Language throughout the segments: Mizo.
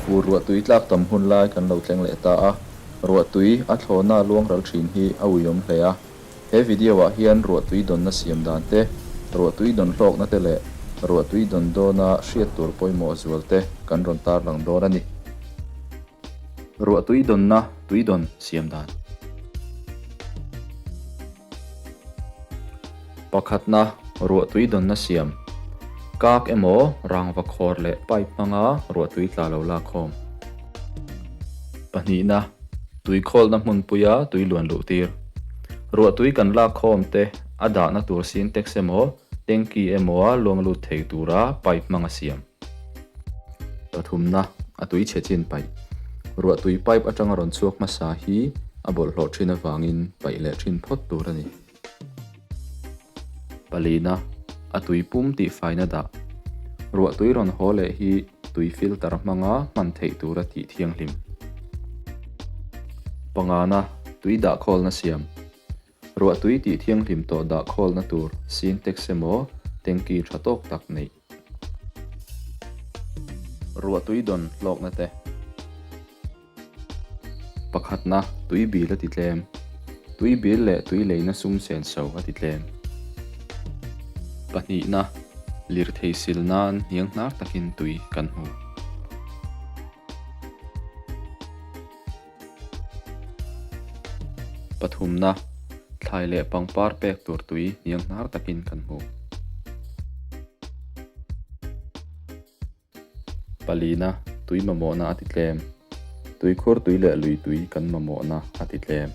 Fur ruahtui tlak tam hun lai kan lo thleng leh ta a, ruahtui a thlawhna luang ral thin hi a uiawm hle a. He video ah hian ruahtui dawnna siam dan te, ruahtui dawn hlawkna te leh ruahtui dawn dawna hriat tur pawimawh zual te kan rawn tarlang dawn a ni. Ruahtui dawnna tui dawn siam dan. Pakhatna, ruahtui dawnna siam. Kak emaw, rangva khawr leh pipe hmanga ruahtui tla lo lakkhawm. Pahnihna, tui khawlna hmunpuia tui luan luh tir. Ruahtui kan lakkhawm te a dahna tur sintex emaw, tanky emawa luang lut thei tura pipe hmanga siam. Pathumna, a tui chhe chin paih. Ruahtui pipe atanga rawn chhuak hmasa hi a bawlhhlawh thin avangin paih leh thin phawt tur a ni. Palina, a tui pum tihfaina dah. Ruahtui rawn haw leh hi tui filter hmanga hman theih tura tih thianghlim. Pangana, tui dahkhawlna siam. Ruahtui tih thianghlim tawh dahkhawlna tur sintex emaw tanky tha tawk tak neih. Ruahtui dawn hlawkna te. Pakhatna, tui bil a ti tlem. Tui bil leh tui leina sum sen so a ti tlem. Pahnihna, lirthei sil nan hniang hnar takin tui kan hmu. Pathumna, thlai leh pangpar pek tur tui hniang hnar takin kan hmu. Palina, tui mamawhna a ti tlem. Tuikhur tui leh lui tui kan mamawhna a ti tlem.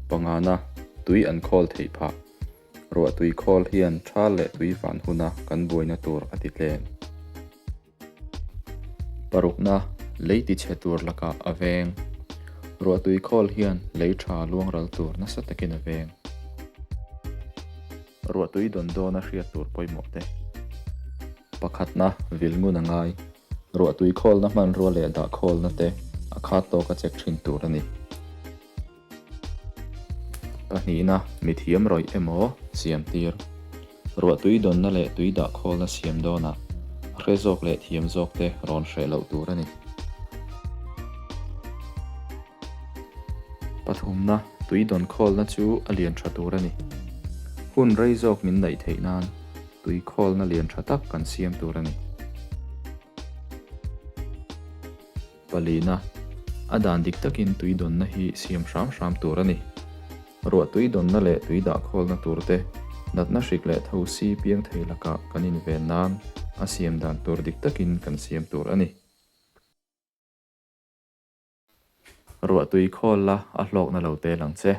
Pangana, tui an khawl theih phah. Ruahtui khawl hian tha leh tui van huna kan buaina tur a ti tlem. Parukna, lei tichhe tur lakah a veng. Ruahtui khawl hian lei tha luangral tur nasa takin a veng. Ruahtui dawn dawna hriat tur pawimawh te. Pakhatna, vil ngun a ngai. Ruahtui khawlna hmanrua leh dah khawlna te a khat tawka check thin tur a ni. Pahnihna, mithiam rawih emaw siam tir. Ruahtui dawnna leh tui dah khawlna siam dawnah a hre zawk leh thiam zawk te rawn hreh loh tur a ni. Pathumna, tui dawn khawlna chu a lian tha tur a ni. Hun rei zawk min daih theih nan tui khawlna lian tha tak kan siam tur a ni. Palina, a dan dik takin tui dawnna hi siam hram hram tur a ni. Ruah tui dawnna leh tui dah khawlna tur te, natna hrik leh tho si piang thei lakah kan inven nan a siam dan tur dik takin kan siam tur a ni. Ruah tui khawl la a hlawkna lo tel ang che.